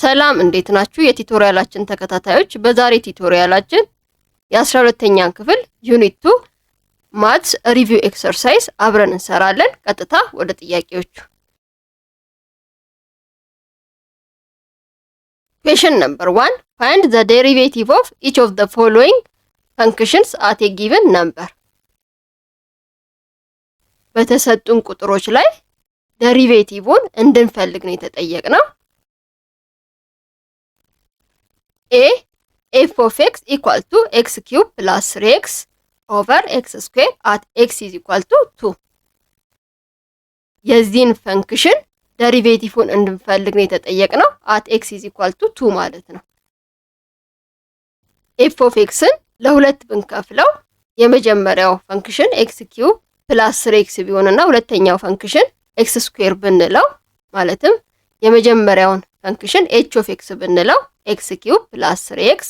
ሰላም፣ እንዴት ናችሁ? የ tutorial ኣችን ተከታታዮች፣ በዛሬ tutorial ኣችን የ12ኛ ክፍል unit 2 maths review exercise አብረን እንሰራለን። ቀጥታ ወደ ጥያቄዎቹ። Question number 1: find the derivative of each of the following functions at a given number። በተሰጡን ቁጥሮች ላይ derivative ን እንድንፈልግ ነው የተጠየቅነው። A, f of x equal to x cube plus three x over x square at x is equal to two። የዚህን function derivative ን እንድንፈልግ ነው የተጠየቅነው። At x is equal to two ማለት ነው። f of x ን ለሁለት ብንከፍለው የመጀመሪያው function x cube plus three x ቢሆንና ሁለተኛው function x square ብንለው፣ ማለትም የመጀመሪያውን function h of x ብንለው x cube plus three x፣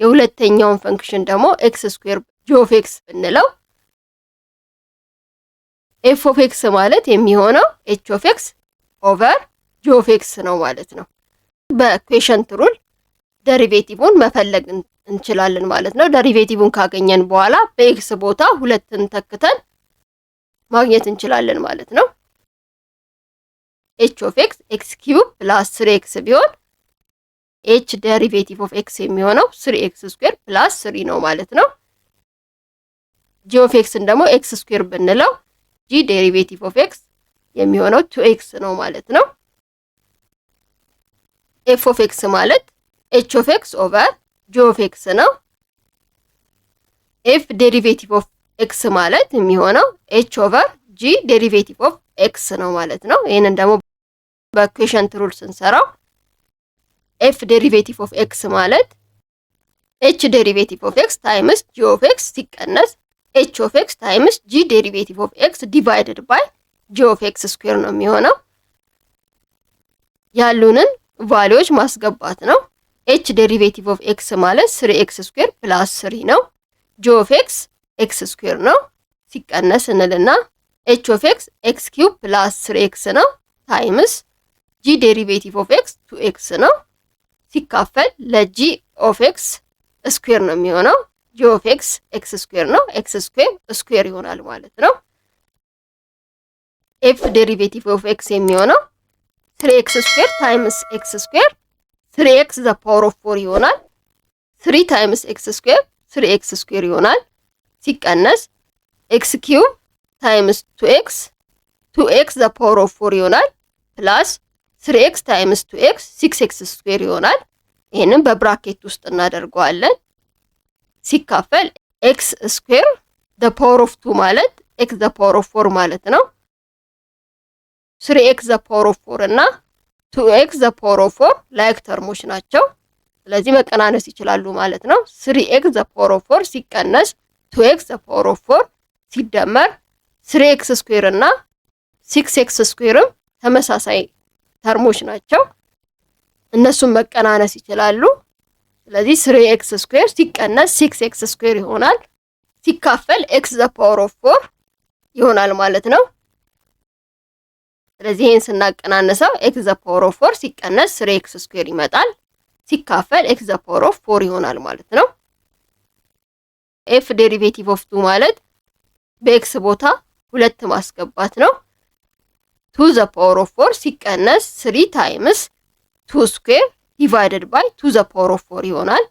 የሁለተኛውን function ደግሞ x square g of x ብንለው፣ f of x ማለት የሚሆነው h of x over g of x ነው ማለት ነው። በ quotient rule derivative ን መፈለግ እንችላለን ማለት ነው። Derivative ን ካገኘን በኋላ በ x ቦታ ሁለትን ተክተን ማግኘት እንችላለን ማለት ነው። h of x x cube plus three x ቢሆን h derivative of x የሚሆነው three x square plus three ነው ማለት ነው። g of x ን ደግሞ x square ብንለው g derivative of x የሚሆነው two x ነው ማለት ነው። f of x ማለት h of x over g of x ነው። f derivative of x ማለት የሚሆነው h over g derivative of x ነው ማለት ነው። ይህንን ደግሞ በ quotient rule ስንሰራው f derivative of x ማለት h derivative of x times g of x ሲቀነስ h of x times g derivative of x divided by g of x square ነው የሚሆነው። ያሉንን value ዎች ማስገባት ነው። h derivative of x ማለት three x square plus three ነው። g of x x square ነው። ሲቀነስ እንልና h of x x cube plus three x ነው times g derivative of x two x ነው፣ ሲካፈል ለ g of x square ነው የሚሆነው። g of x x square ነው። x square square ይሆናል ማለት ነው። f derivative of x የሚሆነው three x square times x square three x the power of four ይሆናል። Three times x square three x square ይሆናል። ሲቀነስ x cube times two x, two x the power of four ይሆናል። Plus three x times two x, six x square ይሆናል። ይህንን በ bracket ውስጥ እናደርገዋለን። ሲካፈል x square the power of two ማለት x the power of four ማለት ነው። Three x the power of four እና two x the power of four like term ኦች ናቸው። ስለዚህ መቀናነስ ይችላሉ ማለት ነው። Three x the power of four ሲቀነስ two x the power of four ሲደመር three x square እና six x square ም ተመሳሳይ term ኦች ናቸው። እነሱም መቀናነስ ይችላሉ። ስለዚህ three x square ሲቀነስ six x square ይሆናል። ሲካፈል x the power of four ይሆናል ማለት ነው። ስለዚህ ይህን ስናቀናንሰው x the power of four ሲቀነስ three x square ይመጣል። ሲካፈል x the power of four ይሆናል ማለት ነው። f derivative of two ማለት በ x ቦታ ሁለት ማስገባት ነው። Two the power of four ሲቀነስ three times two square divided by two the power of four ይሆናል።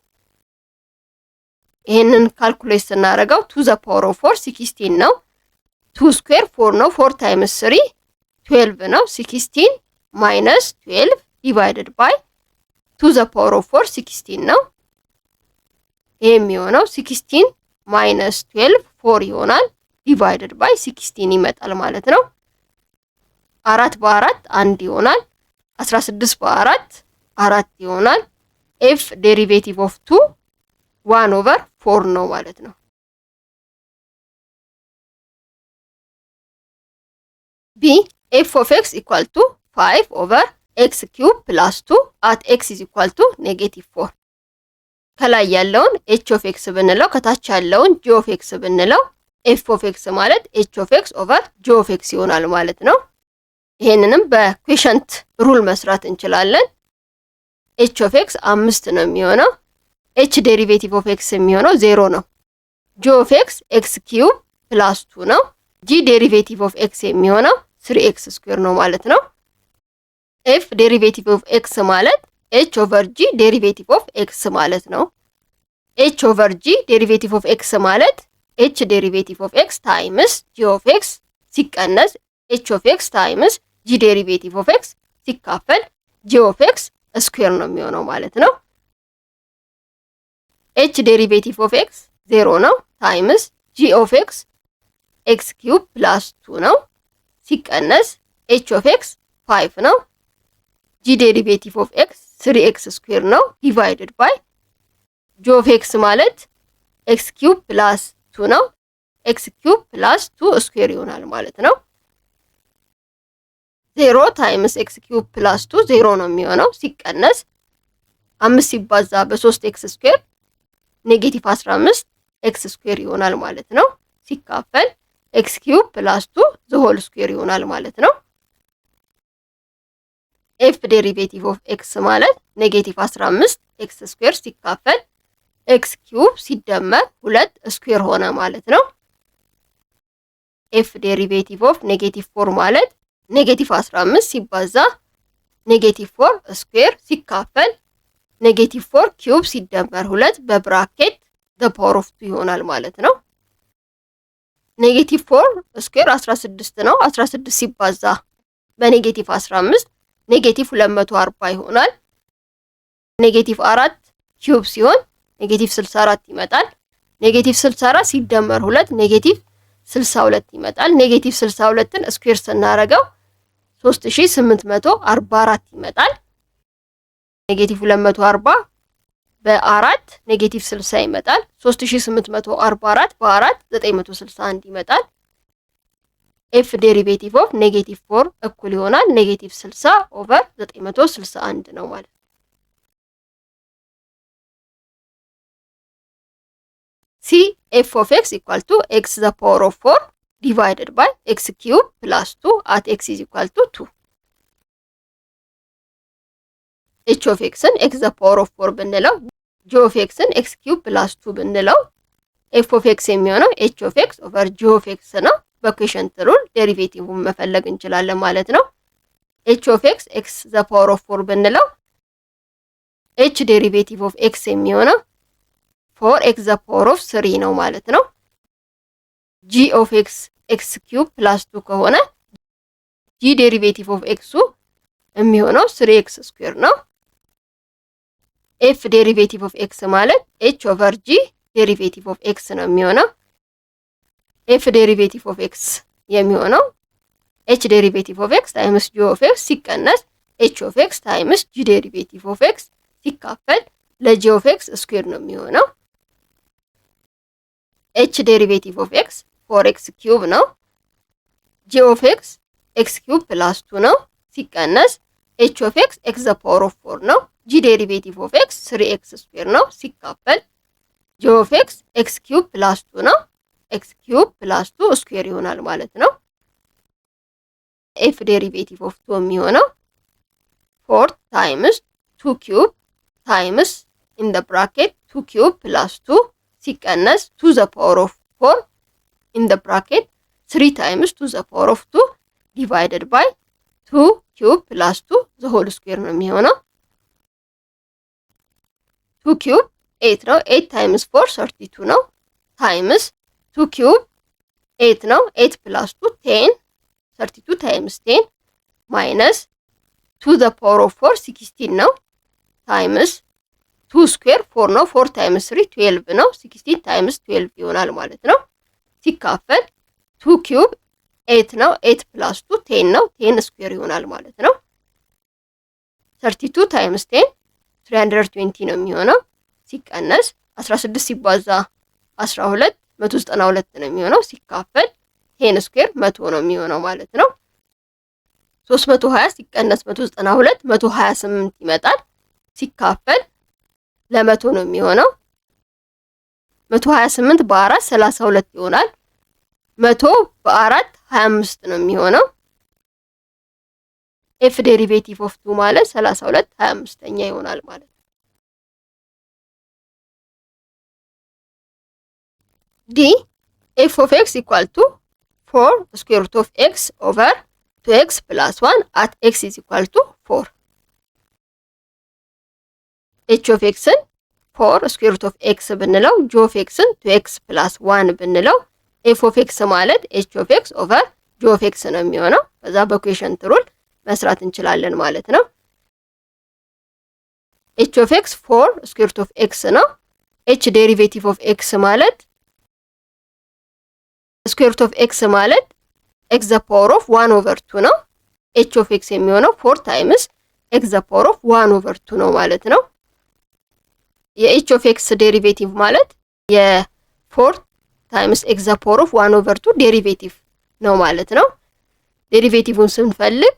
ይህንን calculate ስናደርገው two the power of four 16 ነው። Two square four ነው። Four times three 12 ነው። 16 minus 12 divided by two the power of four 16 ነው። ይህ የሚሆነው 16 minus 12 four ይሆናል። Divided by 16 ይመጣል ማለት ነው። አራት በአራት አንድ ይሆናል። 16 በአራት አራት ይሆናል። f derivative of two one over four ነው ማለት ነው። B, f of x equal to five over x cube plus two at x is equal to negative four። ከላይ ያለውን h of x ብንለው፣ ከታች ያለውን g of x ብንለው፣ f of x ማለት h of x over g of x ይሆናል ማለት ነው። ይሄንንም በ quotient rule መስራት እንችላለን። h of x 5 ነው የሚሆነው። h derivative of x የሚሆነው 0 ነው። g of x x cube plus 2 ነው። g derivative of x የሚሆነው 3 x square ነው ማለት ነው። f derivative of x ማለት h over g derivative of x ማለት ነው። h over g derivative of x ማለት h derivative of x times g of x ሲቀነስ h of x times g derivative of x ሲካፈል g of x square ነው የሚሆነው ማለት ነው። h derivative of x 0 ነው times g of x x cube plus 2 ነው ሲቀነስ h of x 5 ነው። g derivative of x 3 x square ነው divided by g of x ማለት x cube plus 2 ነው። x cube plus 2 square ይሆናል ማለት ነው። 0 times x cube plus 2 0 ነው የሚሆነው ሲቀነስ 5 ሲባዛ በ3 x square negative 15 x square ይሆናል ማለት ነው። ሲካፈል x cube plus 2 the whole square ይሆናል ማለት ነው። f derivative of x ማለት negative 15 x square ሲካፈል x cube ሲደመር 2 square ሆነ ማለት ነው። f derivative of negative 4 ማለት negative 15 ሲባዛ negative 4 square ሲካፈል negative 4 cube ሲደመር 2 በ bracket the power of 2 ይሆናል ማለት ነው። Negative 4 square 16 ነው። 16 ሲባዛ በ negative 15 negative 240 ይሆናል። Negative 4 cube ሲሆን negative 64 ይመጣል። Negative 64 ሲደመር 2 negative 62 ይመጣል። Negative 62ን square ስናረገው 3844 ይመጣል። Negative 240 በአራት negative 60 ይመጣል። 3844 በአራት 961 ይመጣል። f derivative of negative 4 እኩል ይሆናል negative 60 over 961 ነው ማለት ነው። C f of x equal to x the power of 4 divided by x cube plus 2 at x is equal to 2። h of x ን x the power of 4 ብንለው g of x ን x cube plus 2 ብንለው f of x የሚሆነው h of x over g of x ነው። በ quotient rule derivative ን መፈለግ እንችላለን ማለት ነው። h of x x the power of 4 ብንለው h derivative of x የሚሆነው 4 x the power of 3 ነው ማለት ነው። g of x x cube plus 2 ከሆነ g derivative of x ኡ የሚሆነው 3 x square ነው። f derivative of x ማለት h over g derivative of x ነው የሚሆነው። f derivative of x የሚሆነው h derivative of x times g of x ሲቀነስ h of x times g derivative of x ሲካፈል ለ g of x square ነው የሚሆነው። h derivative of x 4 x cube ነው። g of x x cube plus 2 ነው ሲቀነስ h of x x the power of 4 ነው። g derivative of x 3 x square ነው ሲካፈል g of x x cube plus 2 ነው። x cube plus 2 square ይሆናል ማለት ነው። f derivative of 2 የሚሆነው 4 times 2 cube times in the bracket 2 cube plus 2 ሲቀነስ 2 the power of 4 in the bracket 3 times 2 the power of 2 divided by 2 cube plus 2 the whole square ነው የሚሆነው። 2 cube 8 ነው። 8 times 4 32 ነው። Times 2 cube 8 ነው። 8 plus 2 10 32 times 10 minus 2 the power of 4 16 ነው። Times 2 square 4 ነው። 4 times 3 12 ነው። 16 times 12 ይሆናል ማለት ነው። ሲካፈል 2 cube 8 ነው። 8 plus 2 10 ነው። 10 square ይሆናል ማለት ነው። 32 times 10 320 ነው የሚሆነው። ሲቀነስ 16 ሲባዛ 12 192 ነው የሚሆነው። ሲካፈል 10 square 100 ነው የሚሆነው ማለት ነው። 320 ሲቀነስ 192 128 ይመጣል። ሲካፈል ለመቶ ነው የሚሆነው። 128 በአራት 32 ይሆናል። 100 በአራት 25 ነው የሚሆነው። f derivative of 2 ማለት 32/25 ይሆናል ማለት ነው። D f of x equal to 4 square root of x over 2x plus 1 at x is equal to 4። h of x ን 4 square root of x ብንለው፣ g of x ን 2x plus 1 ብንለው፣ f of x ማለት h of x over g of x ነው የሚሆነው። ከዛ በ quotient rule መስራት እንችላለን ማለት ነው። h of x 4 square root of x ነው። h derivative of x ማለት square root of x ማለት x the power of 1 over 2 ነው። h of x የሚሆነው 4 times x the power of 1 over 2 ነው ማለት ነው። የ h of x derivative ማለት የ 4 times x the power of 1 over 2 derivative ነው ማለት ነው። Derivative ን ስንፈልግ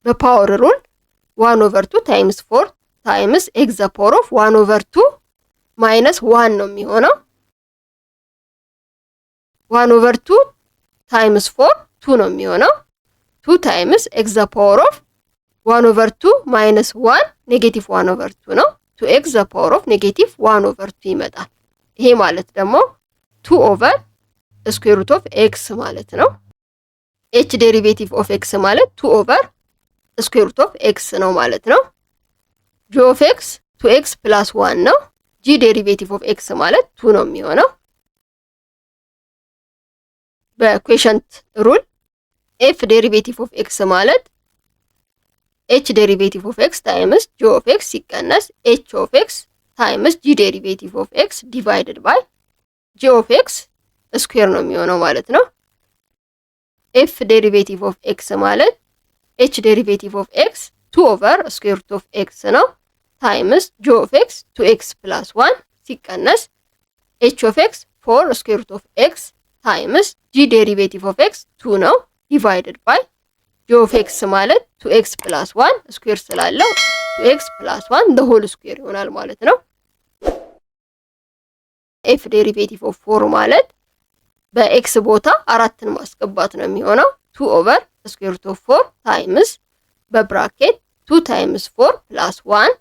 በ power rule 1 over 2 times 4 times x the power of 1 over 2 minus 1 ነው የሚሆነው። 1 over 2 times 4 2 ነው የሚሆነው። 2 times x the power of 1 over 2 minus 1 negative 1 over 2 ነው። 2 x the power of negative 1 over 2 ይመጣል። ይሄ ማለት ደግሞ 2 over square root of x ማለት ነው። h derivative of x ማለት 2 over square root of x ነው ማለት ነው። g of x 2 x plus 1 ነው። g derivative of x ማለት 2 ነው የሚሆነው። በ quotient rule f derivative of x ማለት h derivative of x times g of x ሲቀነስ h of x times g derivative of x divided by g of x square ነው የሚሆነው ማለት ነው። f derivative of x ማለት h derivative of x 2 over square root of x ነው times g of x 2 x plus 1 ሲቀነስ h of x 4 square root of x times g derivative of x 2 ነው divided by g of x ማለት 2 x plus 1 square ስላለው 2 x plus 1 the whole square ይሆናል ማለት ነው። f derivative of 4 ማለት በ x ቦታ አራትን ማስገባት ነው የሚሆነው። 2 over square root of 4 times በ bracket 2 times 4 plus 1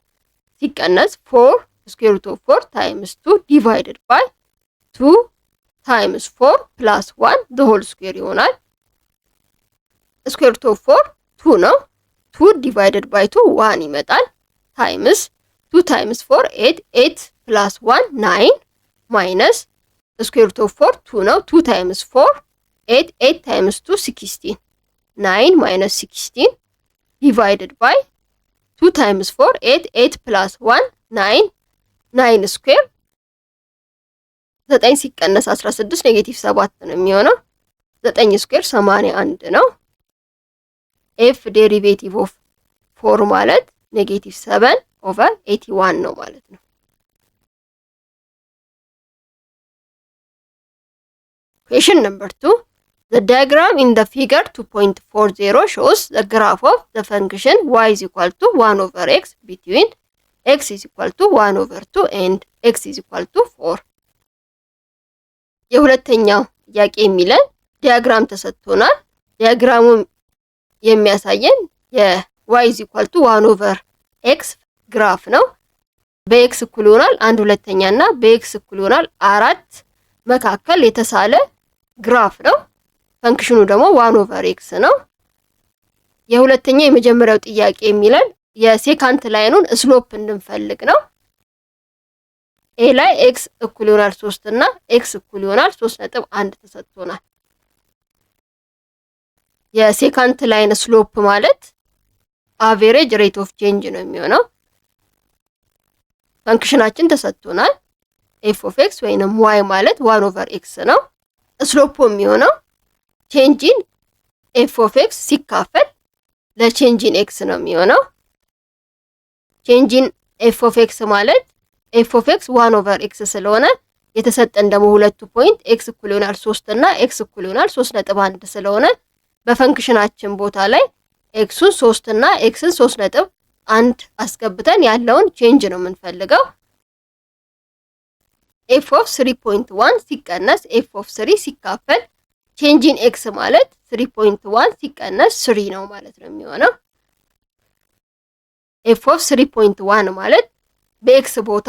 ሲቀነስ 4 square root of 4 times 2 divided by 2 times 4 plus 1 the whole square ይሆናል። Square root of 4 2 ነው። 2 divided by 2 1 ይመጣል። Times 2 times 4 8, 8 plus 1 9 minus square root of 4 2 ነው። 2 times 4 8, 8 times 2 16, 9 minus 16 divided by 2 times 4 8, 8 plus 1 9, 9 square 9 ሲቀነስ 16 negative 7 ነው የሚሆነው። 9 square 81 ነው። f derivative of 4 ማለት negative 7 over 81 ነው ማለት ነው። Question number 2. The diagram in the figure 2.40 shows the graph of the function y is equal to 1 over x between x is equal to 1 over 2 and x is equal to 4። የሁለተኛው ጥያቄ የሚለን diagram ተሰጥቶናል። Diagram ኡ የሚያሳየን የ y is equal to 1 over x graph ነው። በ x እኩል ይሆናል 1/2 እና በ x እኩል ይሆናል 4 መካከል የተሳለ graph ነው። Function ኑ ደግሞ 1 over x ነው። የሁለተኛው የመጀመሪያው ጥያቄ የሚለን የ secant line ኑን slope እንድንፈልግ ነው። A ላይ x እኩል ይሆናል 3 እና x እኩል ይሆናል 3.1 ተሰጥቶናል። የ secant line slope ማለት average rate of change ነው የሚሆነው። Function ኣችን ተሰጥቶናል። f of x ወይንም y ማለት 1 over x ነው። Slope ኡ የሚሆነው change in f of x ሲካፈል ለ change in x ነው የሚሆነው። Change in f of x ማለት f of x 1 over x ስለሆነ፣ የተሰጠን ደግሞ ሁለቱ point x እኩል ይሆናል 3 እና x እኩል ይሆናል 3.1 ስለሆነ፣ በ function ኣችን ቦታ ላይ x ኡን 3 እና x ን 3.1 አስገብተን ያለውን change ነው የምንፈልገው። f of 3.1 ሲቀነስ f of 3 ሲካፈል change in x ማለት 3.1 ሲቀነስ 3 ነው ማለት ነው የሚሆነው። f of 3.1 ማለት በ x ቦታ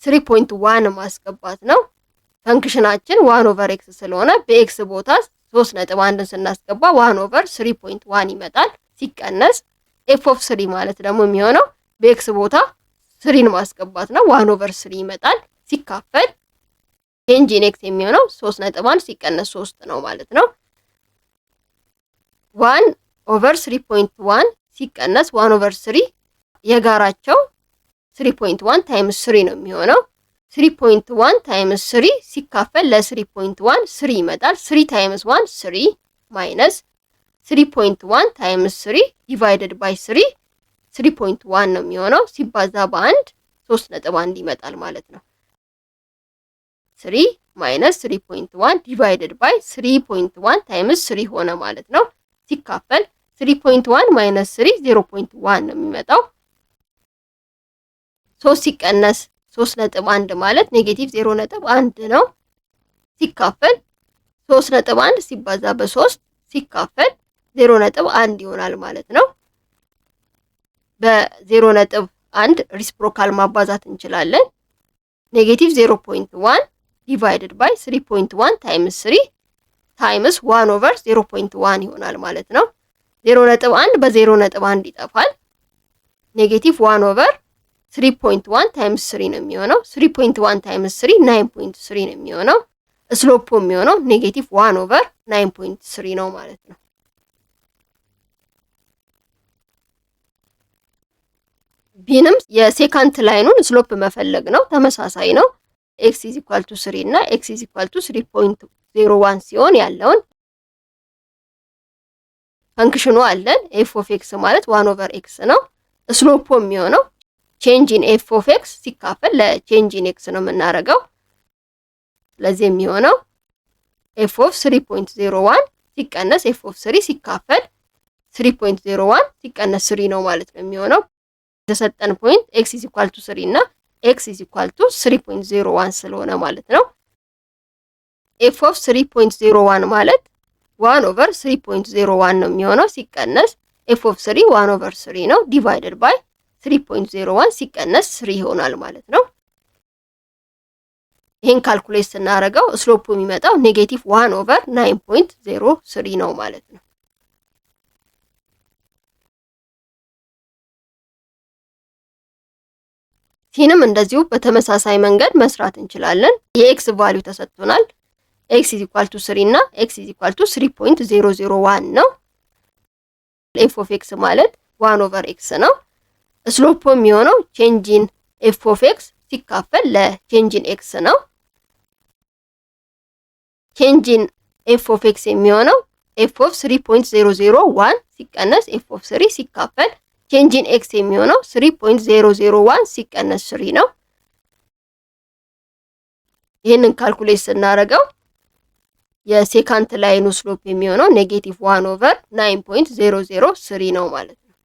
3.1 ማስገባት ነው። Function ኣችን 1 over x ስለሆነ በ x ቦታ 3.1ን ስናስገባ 1 over 3.1 ይመጣል። ሲቀነስ f of 3 ማለት ደግሞ የሚሆነው በ x ቦታ 3ን ማስገባት ነው። 1 over 3 ይመጣል። ሲካፈል change in x የሚሆነው 3.1 ሲቀነስ 3 ነው ማለት ነው። 1 over 3.1 ሲቀነስ 1 over 3 የጋራቸው 3.1 times 3 ነው የሚሆነው። 3.1 times 3 ሲካፈል ለ3.1 3 ይመጣል። 3 times 1 3 minus 3.1 times 3 divided by 3 3.1 ነው የሚሆነው። ሲባዛ በአንድ 3.1 ይመጣል ማለት ነው። 3 minus 3.1 divided by 3.1 times 3 ሆነ ማለት ነው። ሲካፈል 3.1 minus 3 0.1 ነው የሚመጣው። 3 ሲቀነስ 3.1 ማለት negative 0.1 ነው። ሲካፈል 3.1 ሲባዛ በ3 ሲካፈል 0.1 ይሆናል ማለት ነው። በ0.1 reciprocal ማባዛት እንችላለን። Negative 0.1 divided by 3.1 times 3 times 1 over 0.1 ይሆናል ማለት ነው። 0.1 በ0.1 ይጠፋል። Negative 1 over 3.1 times 3 ነው የሚሆነው። 3.1 times 3 9.3 ነው የሚሆነው። Slope ኡ የሚሆነው negative 1 over 9.3 ነው ማለት ነው። B ንም የ secant line ኑን slope መፈለግ ነው። ተመሳሳይ ነው። x is equal to 3 እና x is equal to 3.01 ሲሆን ያለውን function ኑ አለን። f of x ማለት 1 over x ነው። Slope ኡ የሚሆነው change in f of x ሲካፈል ለ change in x ነው የምናደርገው። ስለዚህ የሚሆነው f of 3.01 ሲቀነስ f of 3 ሲካፈል 3.01 ሲቀነስ 3 ነው ማለት ነው የሚሆነው። የተሰጠን point x is equal to 3 እና x is equal to 3.01 ስለሆነ ማለት ነው። f of 3.01 ማለት 1 over 3.01 ነው የሚሆነው ሲቀነስ f of 3 1 over 3 ነው divided by 3.01 ሲቀነስ 3 ይሆናል ማለት ነው። ይህን calculate ስናደርገው slope ኡ የሚመጣው negative 1 over 9.03 ነው ማለት ነው። C ንም እንደዚሁ በተመሳሳይ መንገድ መስራት እንችላለን። የ x value ተሰጥቶናል። x is equal to 3 እና x is equal to 3.001 ነው። f of x ማለት 1 over x ነው። Slope ኡ የሚሆነው change in f of x ሲካፈል ለ change in x ነው። Change in f of x የሚሆነው f of 3.001 ሲቀነስ f of 3 ሲካፈል change in x የሚሆነው 3.001 ሲቀነስ 3 ነው። ይህንን calculate ስናደርገው የ secant line ኑ slope የሚሆነው negative 1 over 9.003 ነው ማለት ነው።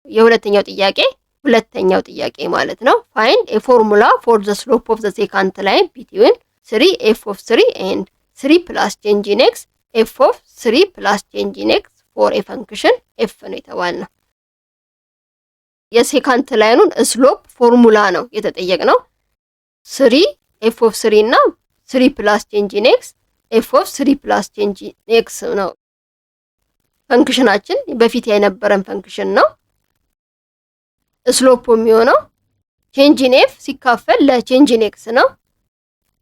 የሁለተኛው ጥያቄ ሁለተኛው ጥያቄ ማለት ነው find a formula for the slope of the secant line between 3 f of 3 and 3 plus change in x f of 3 plus change in x for a function f ነው የተባልነው። የ secant line ኑን slope formula ነው የተጠየቅነው። 3 f of 3 እና 3 plus change in x f of 3 plus change in x ነው። Function ኣችን በፊት የነበረን function ነው። Slope ኡ የሚሆነው change in f ሲካፈል ለ change in x ነው።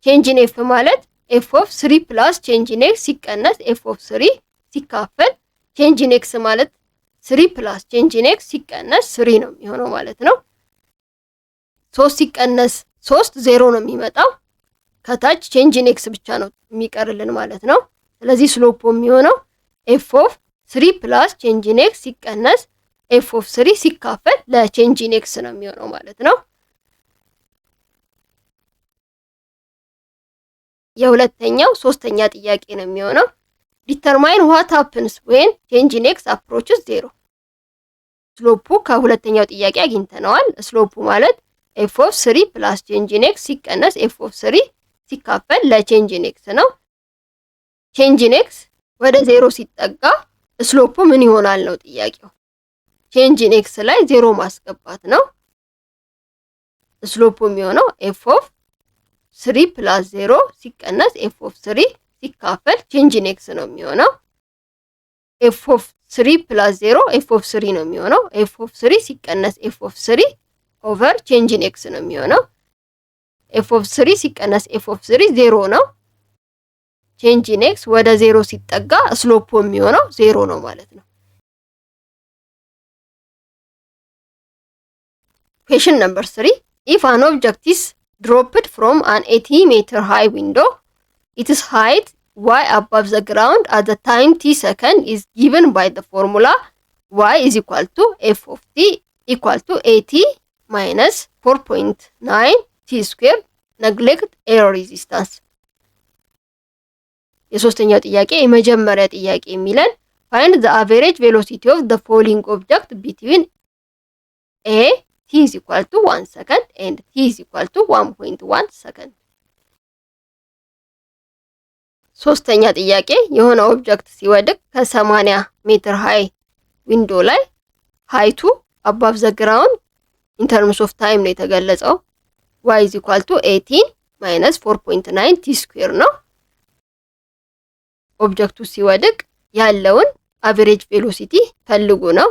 Change in f ማለት f of 3 plus change in x ሲቀነስ f of 3 ሲካፈል change in x ማለት 3 plus change in x ሲቀነስ 3 ነው የሚሆነው ማለት ነው። 3 ሲቀነስ 3 ዜሮ ነው የሚመጣው። ከታች change in x ብቻ ነው የሚቀርልን ማለት ነው። ስለዚህ slope ኡ የሚሆነው f of 3 plus change in x ሲቀነስ f of 3 ሲካፈል ለ change in x ነው የሚሆነው ማለት ነው። የሁለተኛው ሶስተኛ ጥያቄ ነው የሚሆነው determine what happens when change in x approaches zero። Slope ኡ ከሁለተኛው ጥያቄ አግኝተነዋል። Slope ኡ ማለት f of 3 plus change in x ሲቀነስ f of 3 ሲካፈል ለ change in x ነው። Change in x ወደ ዜሮ ሲጠጋ Slope ኡ ምን ይሆናል ነው ጥያቄው። Change in x ላይ ዜሮ ማስገባት ነው። Slope ኡ የሚሆነው f of three plus zero ሲቀነስ f of three ሲካፈል change in x ነው የሚሆነው። f of three plus zero f of three ነው የሚሆነው። f of three ሲቀነስ f of three over change in x ነው የሚሆነው። f of three ሲቀነስ f of three zero ነው። Change in x ወደ ዜሮ ሲጠጋ slope ኡ የሚሆነው ዜሮ ነው ማለት ነው። Question number 3. If an object is dropped from an 80-meter high window, its height y above the ground at the time t second is given by the formula y is equal to f of t equal to 80 minus 4.9 t square, neglect air resistance። የሶስተኛው ጥያቄ የመጀመሪያ ጥያቄ የሚለን find the average velocity of the falling object between a t is equal to 1 second and t is equal to 1.1 ሰከንድ። ሶስተኛ ጥያቄ የሆነ object ሲወድቅ ከ80 ሜትር high window ላይ height ኡ above the ground in terms of time ነው የተገለጸው። y is equal to 18 minus 4.9 t square ነው። Object ኡ ሲወድቅ ያለውን average velocity ፈልጉ ነው።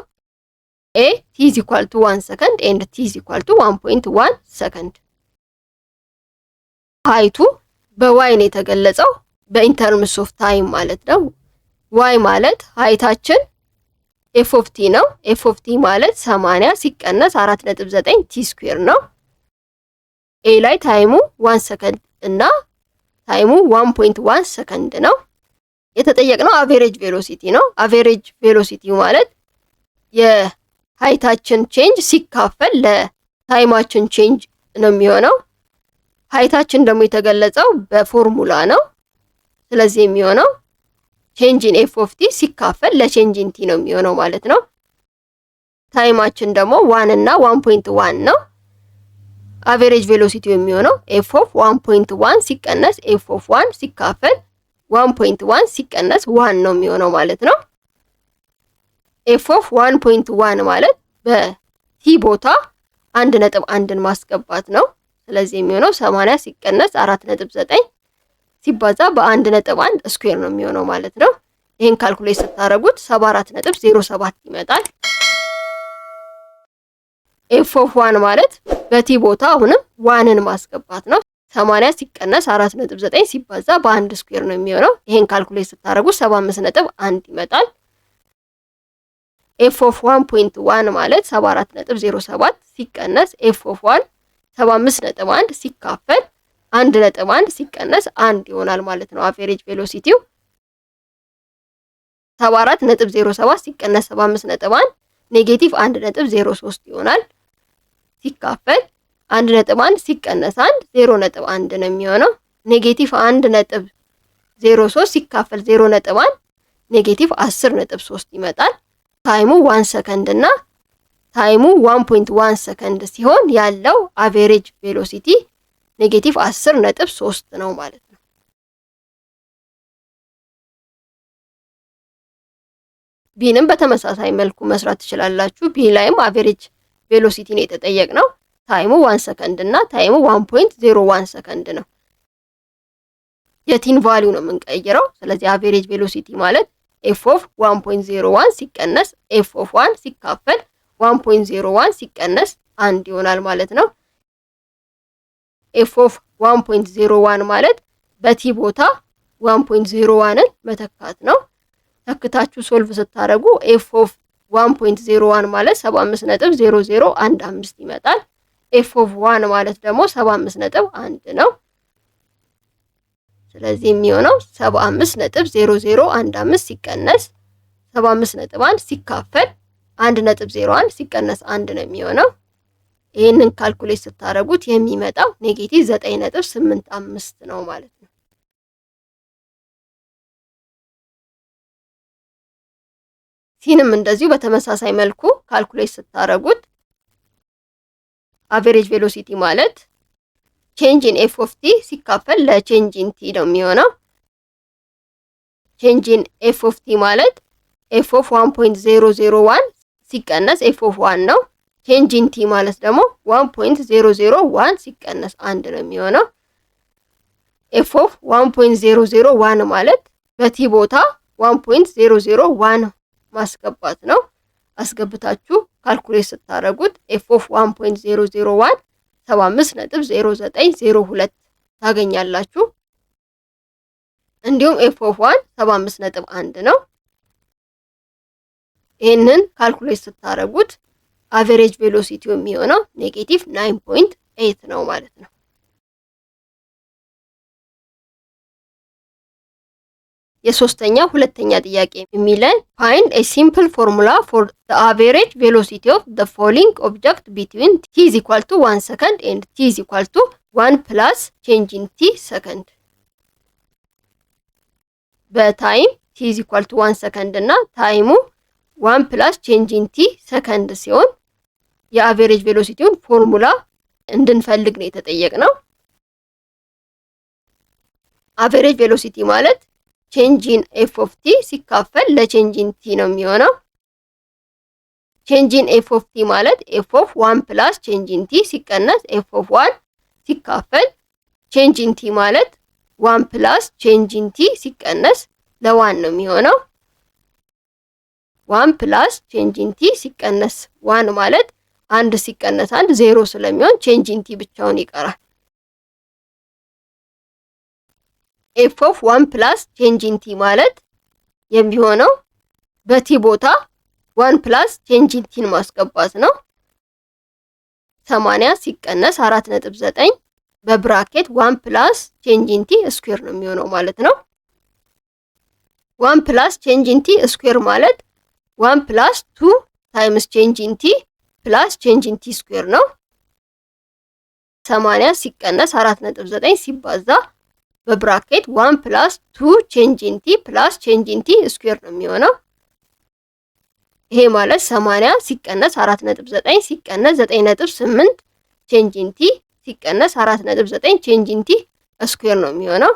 A t is equal to 1 second and t is equal to 1.1 second። Height ኡ በ y ነው የተገለጸው በ in terms of time ማለት ነው። y ማለት height ኣችን f of t ነው። f of t ማለት 80 ሲቀነስ 4.9 t square ነው። A ላይ time ኡ 1 ሰከንድ እና time ኡ 1.1 ሰከንድ ነው። የተጠየቅነው average velocity ነው። Average velocity ማለት የ height ኣችን change ሲካፈል ለ time ኣችን change ነው የሚሆነው። Height ኣችን ደግሞ የተገለጸው በፎርሙላ ነው። ስለዚህ የሚሆነው change in f of t ሲካፈል ለ change in t ነው የሚሆነው ማለት ነው። Time ኣችን ደግሞ 1 እና 1.1 ነው። Average velocity የሚሆነው f of 1.1 ሲቀነስ f of 1 ሲካፈል 1.1 ሲቀነስ 1 ነው የሚሆነው ማለት ነው። f of 1.1 ማለት በ t ቦታ 1.1ን ማስገባት ነው። ስለዚህ የሚሆነው 80 ሲቀነስ 4.9 ሲባዛ በ1.1 square ነው የሚሆነው ማለት ነው። ይሄን calculate ስታደርጉት 74.07 ይመጣል። f of 1 ማለት በ t ቦታ አሁንም 1ን ማስገባት ነው። 80 ሲቀነስ 4.9 ሲባዛ በአንድ square ነው የሚሆነው። ይሄን calculate ስታደርጉት 75.1 ይመጣል። f of 1.1 ማለት 74.07 ሲቀነስ f of 1 75.1 ሲካፈል 1.1 ሲቀነስ 1 ይሆናል ማለት ነው። Average velocity ው 74.07 ሲቀነስ 75.1 negative 1.03 ይሆናል። ሲካፈል 1.1 ሲቀነስ 1 0.1 ነው የሚሆነው። Negative 1.03 ሲካፈል 0.1 negative 10.3 ይመጣል። Time ኡ 1 ሰከንድ እና time ኡ 1.1 ሰከንድ ሲሆን ያለው average velocity negative 10.3 ነው ማለት ነው። B ንም በተመሳሳይ መልኩ መስራት ትችላላችሁ። B ላይም average velocity ነው የተጠየቅነው። Time ኡ 1 ሰከንድ እና time ኡ 1.01 ሰከንድ ነው። የ t ን value ነው የምንቀይረው። ስለዚህ average velocity ማለት f of 1.01 ሲቀነስ f of 1 ሲካፈል 1.01 ሲቀነስ 1 ይሆናል ማለት ነው። f of 1.01 ማለት በ t ቦታ 1.01ን መተካት ነው። ተክታችሁ solve ስታደርጉ f of 1.01 ማለት 75.0015 ይመጣል። f of 1 ማለት ደግሞ 75.1 ነው። ስለዚህ የሚሆነው 75.0015 ሲቀነስ 75.1 ሲካፈል 1.01 ሲቀነስ 1 ነው የሚሆነው። ይህንን calculate ስታደርጉት የሚመጣው negative 9.85 ነው ማለት ነው። C ንም እንደዚሁ በተመሳሳይ መልኩ calculate ስታደርጉት average velocity ማለት change in f of t ሲካፈል ለ change in t ነው የሚሆነው። Change in f of t ማለት f of 1.001 ሲቀነስ f of 1 ነው። Change in t ማለት ደግሞ 1.001 ሲቀነስ አንድ ነው የሚሆነው። f of 1.001 ማለት በ t ቦታ 1.001 ማስገባት ነው። አስገብታችሁ calculate ስታደርጉት f of 1.001 75.0902 ታገኛላችሁ። እንዲሁም f of 1 75.1 ነው። ይህንን calculate ስታደርጉት average velocity ው የሚሆነው negative 9.8 ነው ማለት ነው። የሶስተኛ ሁለተኛ ጥያቄ የሚለን find a simple formula for the average velocity of the falling object between t is equal to 1 second and t is equal to 1 plus change in t second። በ time t is equal to 1 ሰከንድ እና time ኡ 1 plus change in t second ሲሆን የ average velocity ውን formula እንድንፈልግ ነው የተጠየቅነው። Average velocity ማለት change in f of t ሲካፈል ለ change in t ነው የሚሆነው። Change in f of t ማለት f of 1 plus change in t ሲቀነስ f of 1 ሲካፈል change in t ማለት 1 plus change in t ሲቀነስ ለ one ነው የሚሆነው። 1 plus change in t ሲቀነስ 1 ማለት አንድ ሲቀነስ አንድ ዜሮ ስለሚሆን change in t ብቻውን ይቀራል። f of 1 plus change in t ማለት የሚሆነው በ t ቦታ 1 plus change in t ን ማስገባት ነው። 80 ሲቀነስ 4.9 በ bracket 1 plus change in t square ነው የሚሆነው ማለት ነው። 1 plus change in t square ማለት 1 plus 2 times change in t plus change in t square ነው። 80 ሲቀነስ 4.9 ሲባዛ በ bracket 1 plus 2 change in t plus change in t square ነው የሚሆነው። ይሄ ማለት 80 ሲቀነስ 4.9 ሲቀነስ 9.8 change in t ሲቀነስ 4.9 change in t square ነው የሚሆነው።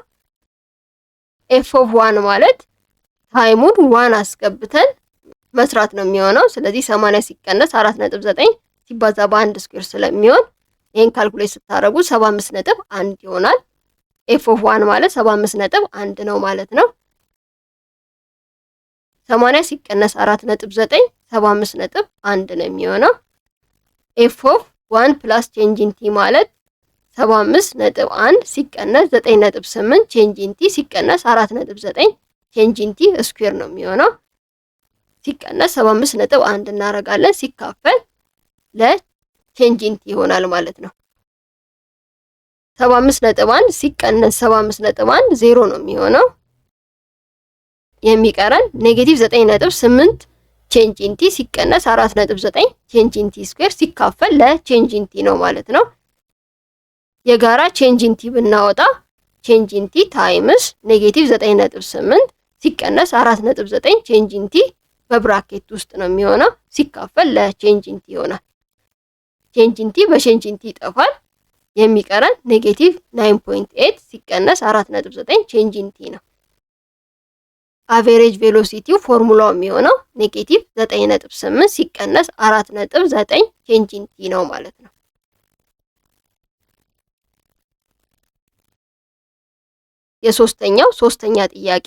f of 1 ማለት time ኡን 1 አስገብተን መስራት ነው የሚሆነው። ስለዚህ 80 ሲቀነስ 4.9 ሲባዛ በአንድ square ስለሚሆን ይሄን calculate ስታደርጉ 75.1 ይሆናል። f of 1 ማለት 75.1 ነው ማለት ነው። 80 ሲቀነስ 4.9 75.1 ነው የሚሆነው። f of 1 plus change in t ማለት 75.1 ሲቀነስ 9.8 change in t ሲቀነስ 4.9 change in t square ነው የሚሆነው። ሲቀነስ 75.1 እናደርጋለን ሲካፈል ለ change in t ይሆናል ማለት ነው። 75.1 ሲቀነስ 75.1 ዜሮ ነው የሚሆነው። የሚቀረን negative 9.8 change in t ሲቀነስ 4.9 change in t square ሲካፈል ለ change in t ነው ማለት ነው። የጋራ change in t ብናወጣ change in t times negative 9.8 ሲቀነስ 4.9 change in t በ bracket ውስጥ ነው የሚሆነው ሲካፈል ለ change in t ይሆናል። Change in t በ change in t ይጠፋል። የሚቀረን negative 9.8 ሲቀነስ 4.9 change in t ነው። Average velocity ው formula ው የሚሆነው negative 9.8 ሲቀነስ 4.9 change in t ነው ማለት ነው። የሶስተኛው ሶስተኛ ጥያቄ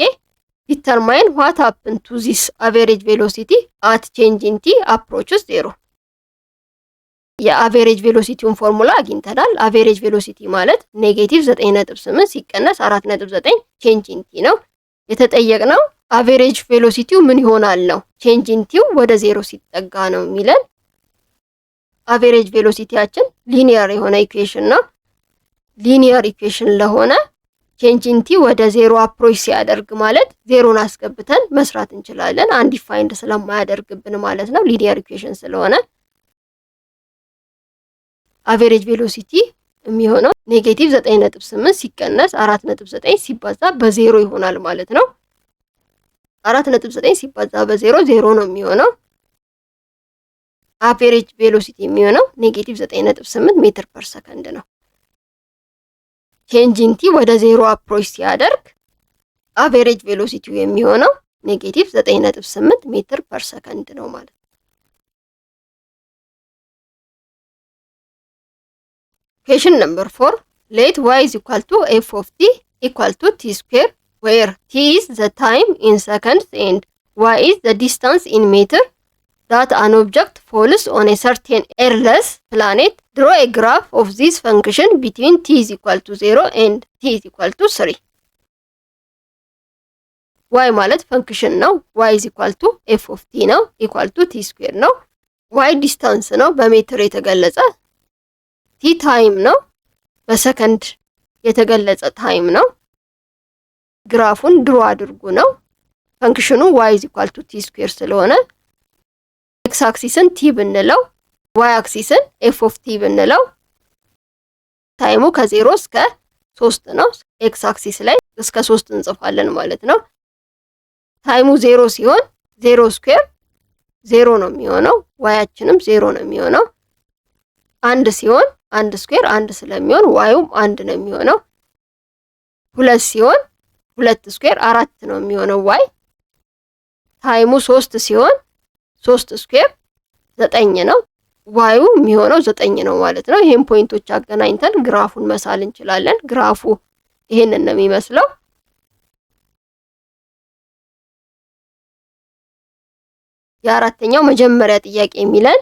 determine what happen to this average velocity at change in t approaches zero። የ average velocity ውን formula አግኝተናል። Average velocity ማለት negative 9.8 ሲቀነስ 4.9 change in t ነው። የተጠየቅነው average velocity ው ምን ይሆናል ነው። Change in t ው ወደ ዜሮ ሲጠጋ ነው የሚለን። Average velocity ያችን linear የሆነ equation ነው። Linear equation ለሆነ change in t ወደ zero approach ሲያደርግ ማለት ዜሮን አስገብተን መስራት እንችላለን። Undefined ስለማያደርግብን ማለት ነው፣ linear equation ስለሆነ። Average velocity የሚሆነው negative 9.8 ሲቀነስ 4.9 ሲባዛ በዜሮ ይሆናል ማለት ነው። 4.9 ሲባዛ በ zero zero ነው የሚሆነው። Average velocity የሚሆነው negative 9.8 meter per second ነው። Change in t ወደ zero approach ሲያደርግ average velocity ው የሚሆነው Negative 9.8 meter per second ነው ማለት ነው። Question number 4. Let y is equal to f of t equal to t square, where t is the time in seconds and y is the distance in meter that an object falls on a certain airless planet. Draw a graph of this function between t is equal to 0 and t is equal to 3. Y ማለት function ነው። Y is equal to f of t ነው፣ equal to t square ነው። Y distance ነው በሜትር የተገለጸ፣ t time ነው በሰከንድ የተገለጸ time ነው። Graph ኡን draw አድርጉ ነው። Function ኑ y is equal to t square ስለሆነ x axis ን t ብንለው y axis ን f of t ብንለው time ኡ ከ0 እስከ 3 ነው። X axis ላይ እስከ 3 እንጽፋለን ማለት ነው። Time ኡ 0 ሲሆን 0 square 0 ነው የሚሆነው። Y ኣችንም 0 ነው የሚሆነው። አንድ ሲሆን አንድ square አንድ ስለሚሆን y ኡም አንድ ነው የሚሆነው። ሁለት ሲሆን ሁለት square አራት ነው የሚሆነው y። Time ኡ 3 ሲሆን 3 square 9 ነው። Y ኡ የሚሆነው 9 ነው ማለት ነው። ይሄን point ኦች አገናኝተን graph ኡን መሳል እንችላለን። Graph ኡ ይሄንን ነው የሚመስለው። የአራተኛው መጀመሪያ ጥያቄ የሚለን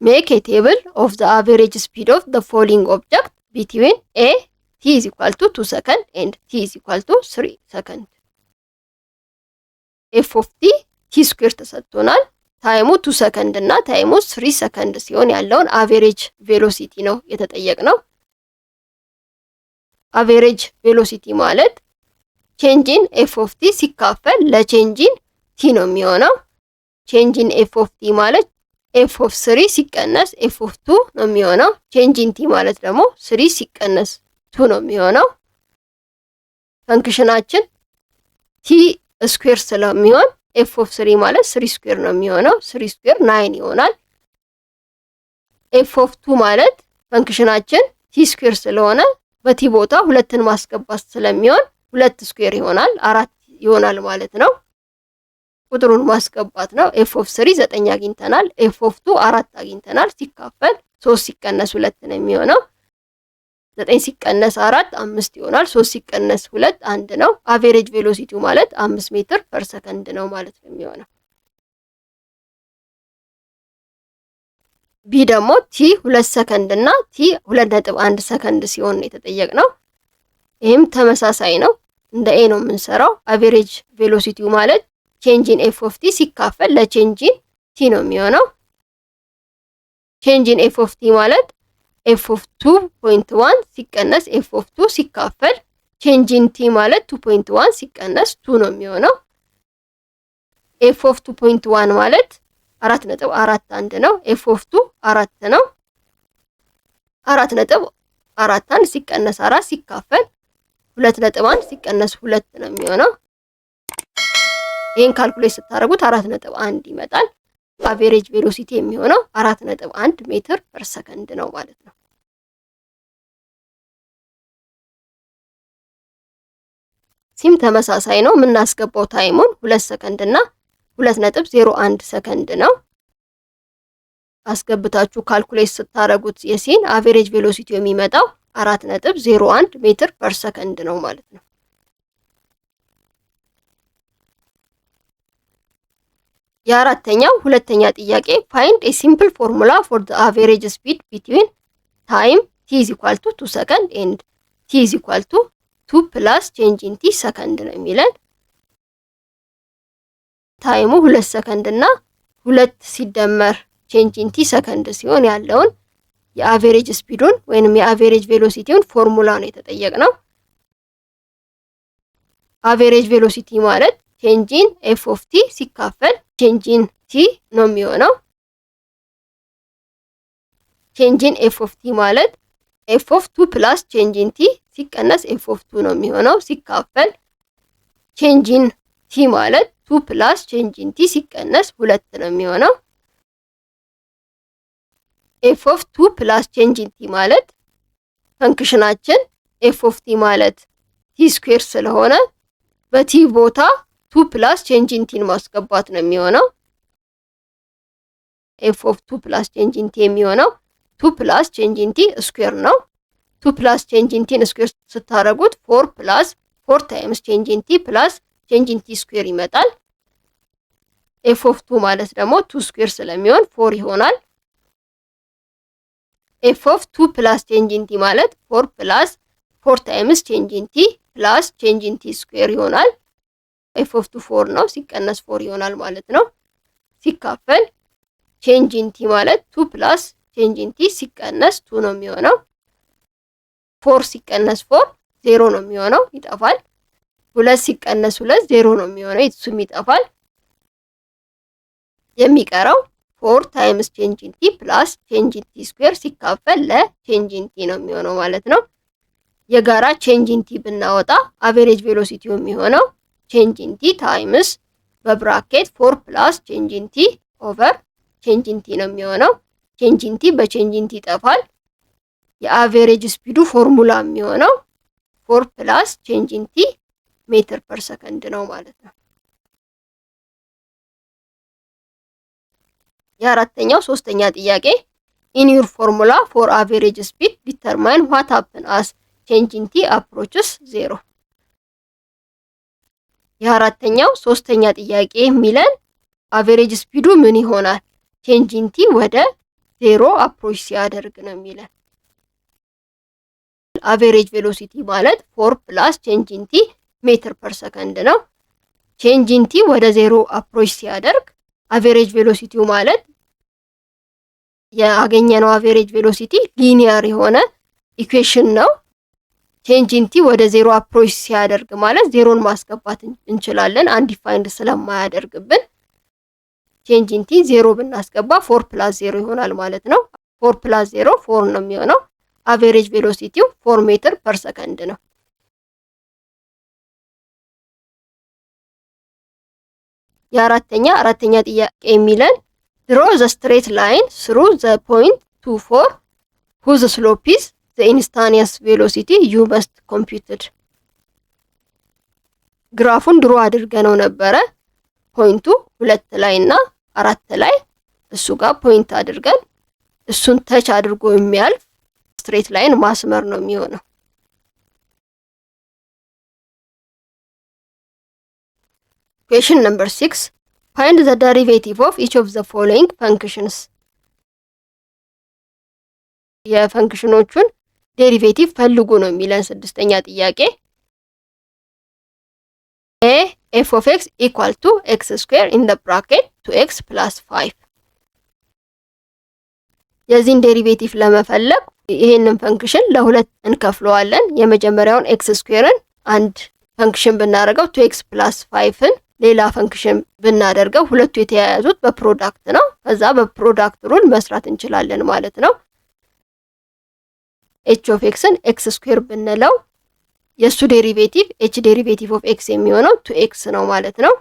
make a table of the average speed of the falling object between a t is equal to 2 second and t is equal to 3 second። F of t t square ተሰጥቶናል። Time ኡ 2 ሰከንድ እና time ኡ 3 ሰከንድ ሲሆን ያለውን average velocity ነው የተጠየቅነው። Average velocity ማለት change in f of t ሲካፈል ለ change in t ነው የሚሆነው። Change in f of t ማለት f of 3 ሲቀነስ f of 2 ነው የሚሆነው። Change in t ማለት ደግሞ 3 ሲቀነስ 2 ነው የሚሆነው። Function ኣችን t square ስለሚሆን f of 3 ማለት 3 square ነው የሚሆነው። 3 square 9 ይሆናል። F of 2 ማለት function ኣችን t square ስለሆነ በ t ቦታ ሁለትን ማስገባት ስለሚሆን ሁለት square ይሆናል፣ 4 ይሆናል ማለት ነው። ቁጥሩን ማስገባት ነው። F of 3 9 አግኝተናል። F of 2 4 አግኝተናል። ሲካፈል 3 ሲቀነስ 2 ነው የሚሆነው። 9 ሲቀነስ 4 5 ይሆናል። 3 ሲቀነስ 2 1 ነው። Average velocity ው ማለት 5 meter per second ነው ማለት ነው የሚሆነው። B ደግሞ t 2 ሰከንድ እና t 2.1 ሰከንድ ሲሆን ነው የተጠየቅነው። ይህም ተመሳሳይ ነው። እንደ A ነው የምንሰራው። Average velocity ው ማለት change in f of t ሲካፈል ለ change in t ነው የሚሆነው። Change in f of t ማለት f of 2.1 ሲቀነስ f of 2 ሲካፈል change in t ማለት 2.1 ሲቀነስ 2 ነው የሚሆነው። F of 2.1 ማለት 4.41 ነው። F of 2 4 ነው። 4.41 ሲቀነስ 4 ሲካፈል 2.1 ሲቀነስ 2 ነው የሚሆነው። ይሄን calculate ስታደርጉት 4.1 ይመጣል። Average velocity የሚሆነው 4.1 meter per second ነው ማለት ነው። C ም ተመሳሳይ ነው። የምናስገባው time ኡን 2 ሰከንድ እና 2.01 ሰከንድ ነው። አስገብታችሁ calculate ስታደርጉት የ C ን average velocity የሚመጣው 4.01 meter per second ነው ማለት ነው። የአራተኛው ሁለተኛ ጥያቄ find a simple formula for the average speed between time t is equal to 2 second and t is equal to 2 plus change in t second ነው የሚለን። Time ኡ 2 ሰከንድ እና 2 ሲደመር change in t ሰከንድ ሲሆን ያለውን የ average speed ኡን ወይንም የ average velocity ውን formula ነው የተጠየቅነው። Average velocity ማለት change in f of t ሲካፈል change in t ነው የሚሆነው። Change in f of t ማለት f of 2 plus change in t ሲቀነስ f of 2 ነው የሚሆነው ሲካፈል change in t ማለት 2 plus change in t ሲቀነስ 2 ነው የሚሆነው። F of 2 plus change in t ማለት function ኣችን f of t ማለት t square ስለሆነ በ t ቦታ Two plus change in t ን ማስገባት ነው የሚሆነው። f of two plus change in t የሚሆነው two plus change in t square ነው። Two plus change in t ን square ስታደርጉት four plus four times change in t plus change in t square ይመጣል። f of two ማለት ደግሞ two square ስለሚሆን four ይሆናል። f of two plus change in t ማለት four plus four times change in t plus change in t square ይሆናል። f of two four ነው፣ ሲቀነስ four ይሆናል ማለት ነው። ሲካፈል change in t ማለት two plus change in t ሲቀነስ two ነው የሚሆነው። Four ሲቀነስ four ዜሮ ነው የሚሆነው፣ ይጠፋል። ሁለት ሲቀነስ ሁለት ዜሮ ነው የሚሆነው፣ እሱም ይጠፋል። የሚቀረው four times change in t plus change in t square ሲካፈል ለ change in t ነው የሚሆነው ማለት ነው። የጋራ change in t ብናወጣ average velocity ው የሚሆነው change in t times በ bracket four plus change in t over change in t ነው የሚሆነው። Change in t በ change in t ይጠፋል። የ average speed ኡ formula የሚሆነው four plus change in t meter per second ነው ማለት ነው። የአራተኛው ሶስተኛ ጥያቄ፣ in your formula for average speed, determine what happen as change in t approaches zero። የአራተኛው ሶስተኛ ጥያቄ የሚለን average speed ኡ ምን ይሆናል change in t ወደ zero approach ሲያደርግ ነው የሚለን። Average velocity ማለት four plus change in t meter per second ነው። Change in t ወደ zero approach ሲያደርግ average velocity ው ማለት ያገኘነው average velocity linear የሆነ equation ነው። Change in t ወደ zero approach ሲያደርግ ማለት ዜሮን ማስገባት እንችላለን undefined ስለማያደርግብን። Change in t zero ብናስገባ four plus zero ይሆናል ማለት ነው። Four plus zero four ነው የሚሆነው። Average velocity ው 4 meter per second ነው። የአራተኛ አራተኛ ጥያቄ የሚለን፣ draw the straight line through the point 2, 4 whose slope is the instantaneous velocity you must computed። Graph ኡን draw አድርገነው ነበረ። Point ኡ ሁለት ላይ እና አራት ላይ እሱ ጋር point አድርገን እሱን touch አድርጎ የሚያልፍ straight line ማስመር ነው የሚሆነው። Question number 6: find the derivative of each of the following functions። የ function ኦቹን derivative ፈልጉ ነው የሚለን ስድስተኛ ጥያቄ። A, f of x equal to x square in the bracket two x plus five። የዚህን derivative ለመፈለግ ይሄንን function ለሁለት እንከፍለዋለን። የመጀመሪያውን x square ን አንድ function ብናደርገው፣ two x plus five ን ሌላ function ብናደርገው ሁለቱ የተያያዙት በ product ነው። ከዛ በ product rule መስራት እንችላለን ማለት ነው። h of x ን x square ብንለው የእሱ derivative h derivative of x የሚሆነው two x ነው ማለት ነው።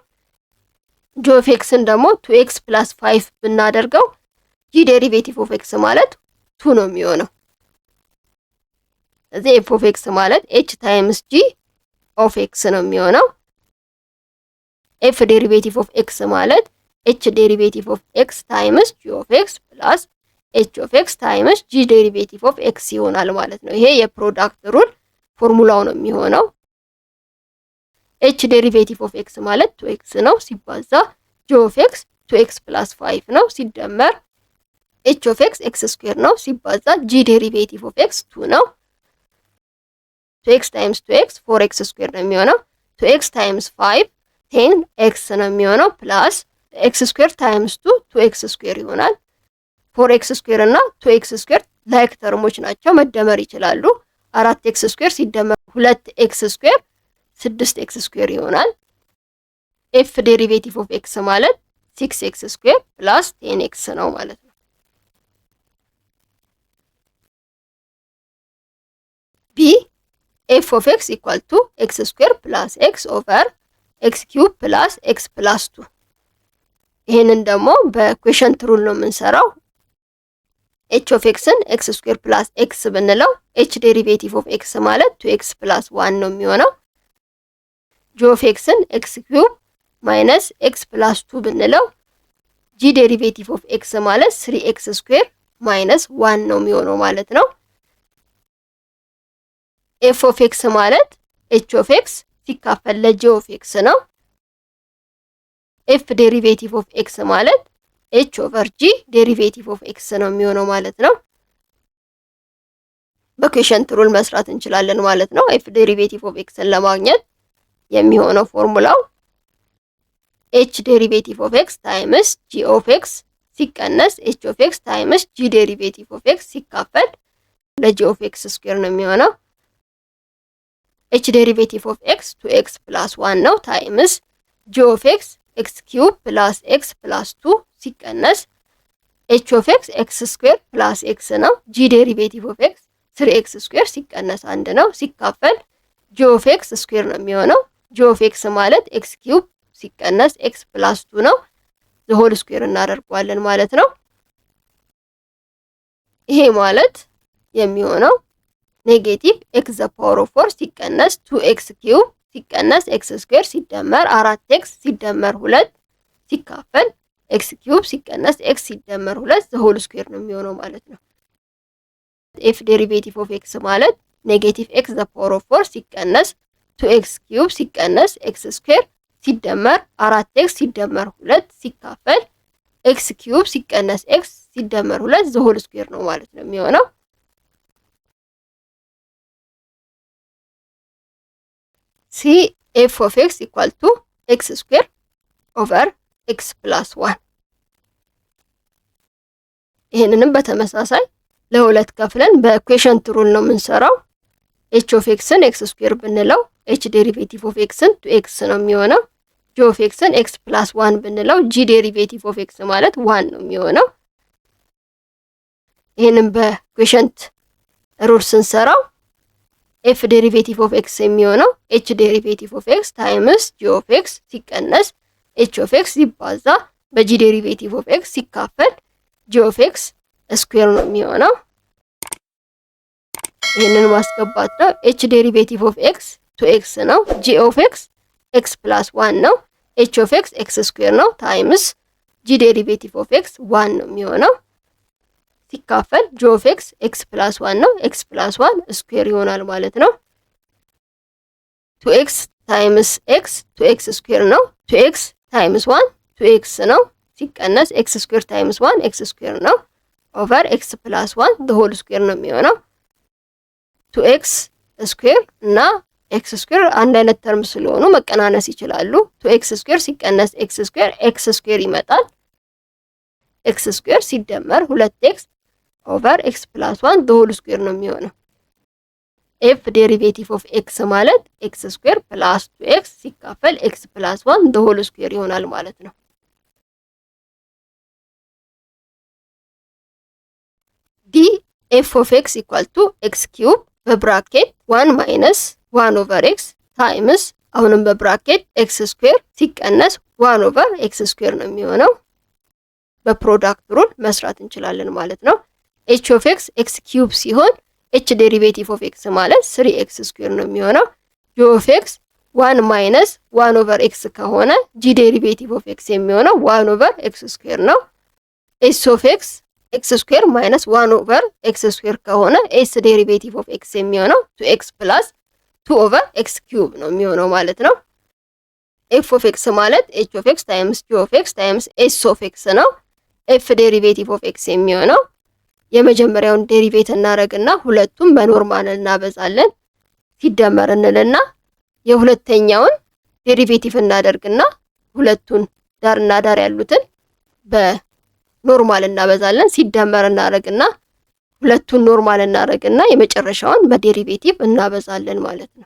g of x ን ደግሞ two x plus five ብናደርገው g derivative of x ማለት two ነው የሚሆነው። እዚህ f of x ማለት h times g of x ነው የሚሆነው። f derivative of x ማለት h derivative of x times g of x plus h of x times g derivative of x ይሆናል ማለት ነው። ይሄ የ product rule formula ው ነው የሚሆነው። h derivative of x ማለት two x ነው ሲባዛ g of x two x plus five ነው ሲደመር h of x x square ነው ሲባዛ g derivative of x two ነው። Two x times two x four x square ነው የሚሆነው። Two x times five 10x ነው የሚሆነው plus x square times two two x square ይሆናል። Four x square እና two x square like term ኦች ናቸው፣ መደመር ይችላሉ። አራት x square ሲደመር ሁለት x square ስድስት x square ይሆናል። f derivative of x ማለት six x square plus 10x ነው ማለት ነው። B, f of x equal to x square plus x over x cube plus x plus two። ይሄንን ደግሞ በ quotient rule ነው የምንሰራው። h of x ን x square plus x ብንለው h derivative of x ማለት two x plus one ነው የሚሆነው። g of x ን x cube minus x plus two ብንለው g derivative of x ማለት three x square minus one ነው የሚሆነው ማለት ነው። f of x ማለት h of x ሲካፈል ለ g of x ነው። f derivative of x ማለት h over g derivative of x ነው የሚሆነው ማለት ነው። በ quotient rule መስራት እንችላለን ማለት ነው። f derivative of x ን ለማግኘት የሚሆነው formula ው h derivative of x times g of x ሲቀነስ h of x times g derivative of x ሲካፈል ለ g of x square ነው የሚሆነው። h derivative of x two x plus one ነው times g of x x cube plus x plus two ሲቀነስ h of x x square plus x ነው። g derivative of x three x square ሲቀነስ አንድ ነው ሲካፈል g of x square ነው የሚሆነው። g of x ማለት x cube ሲቀነስ x plus two ነው። Whole square እናደርገዋለን ማለት ነው። ይሄ ማለት የሚሆነው negative x the power of four ሲቀነስ two x cube ሲቀነስ x square ሲደመር አራት x ሲደመር ሁለት ሲካፈል x cube ሲቀነስ x ሲደመር ሁለት the whole square ነው የሚሆነው ማለት ነው። f derivative of x ማለት negative x the power of four ሲቀነስ two x cube ሲቀነስ x square ሲደመር አራት x ሲደመር ሁለት ሲካፈል x cube ሲቀነስ x ሲደመር ሁለት the whole square ነው ማለት ነው የሚሆነው። C f of x equal to x square over x plus one። ይህንንም በተመሳሳይ ለሁለት ከፍለን በ quotient rule ነው የምንሰራው። h of x ን x square ብንለው h derivative of x ን two x ነው የሚሆነው። g of x ን x plus one ብንለው g derivative of x ማለት one ነው የሚሆነው። ይህንን በ quotient rule ስንሰራው f derivative of x የሚሆነው h derivative of x times g of x ሲቀነስ h of x ሲባዛ በ g derivative of x ሲካፈል g of x square ነው የሚሆነው። ይህንን ማስገባት ነው። h derivative of x two x ነው። g of x x plus one ነው። h of x x square ነው times g derivative of x one ነው የሚሆነው ሲካፈል g of x x plus one ነው። x plus one square ይሆናል ማለት ነው። Two x times x two x square ነው። Two x times one two x ነው ሲቀነስ x square times one x square ነው over x plus one whole square ነው የሚሆነው። Two x square እና x square አንድ አይነት term ስለሆኑ መቀናነስ ይችላሉ። Two x square ሲቀነስ x square x square ይመጣል። x square ሲደመር ሁለት x over x plus one whole square ነው የሚሆነው። f derivative of x ማለት x square plus two x ሲካፈል x plus one whole square ይሆናል ማለት ነው። D f of x equal to x cube በ bracket one minus one over x times አሁንም በ bracket x square ሲቀነስ one over x square ነው የሚሆነው። በ product rule መስራት እንችላለን ማለት ነው። h of x x cube ሲሆን h derivative of x ማለት three x square ነው የሚሆነው። g of x one minus one over x ከሆነ g derivative of x የሚሆነው one over x square ነው። S of x x square minus one over x square ከሆነ S derivative of x የሚሆነው two x plus two over x cube ነው የሚሆነው ማለት ነው። f of x ማለት h of x times g of x times S of x ነው። f derivative of x የሚሆነው የመጀመሪያውን derivate እናደርግና ሁለቱም በ normal እናበዛለን ሲደመር እንልና የሁለተኛውን derivative እናደርግና ሁለቱን ዳርና ዳር ያሉትን በ normal እናበዛለን ሲደመር እናደርግና ሁለቱን normal እናደርግና የመጨረሻውን በ derivative እናበዛለን ማለት ነው።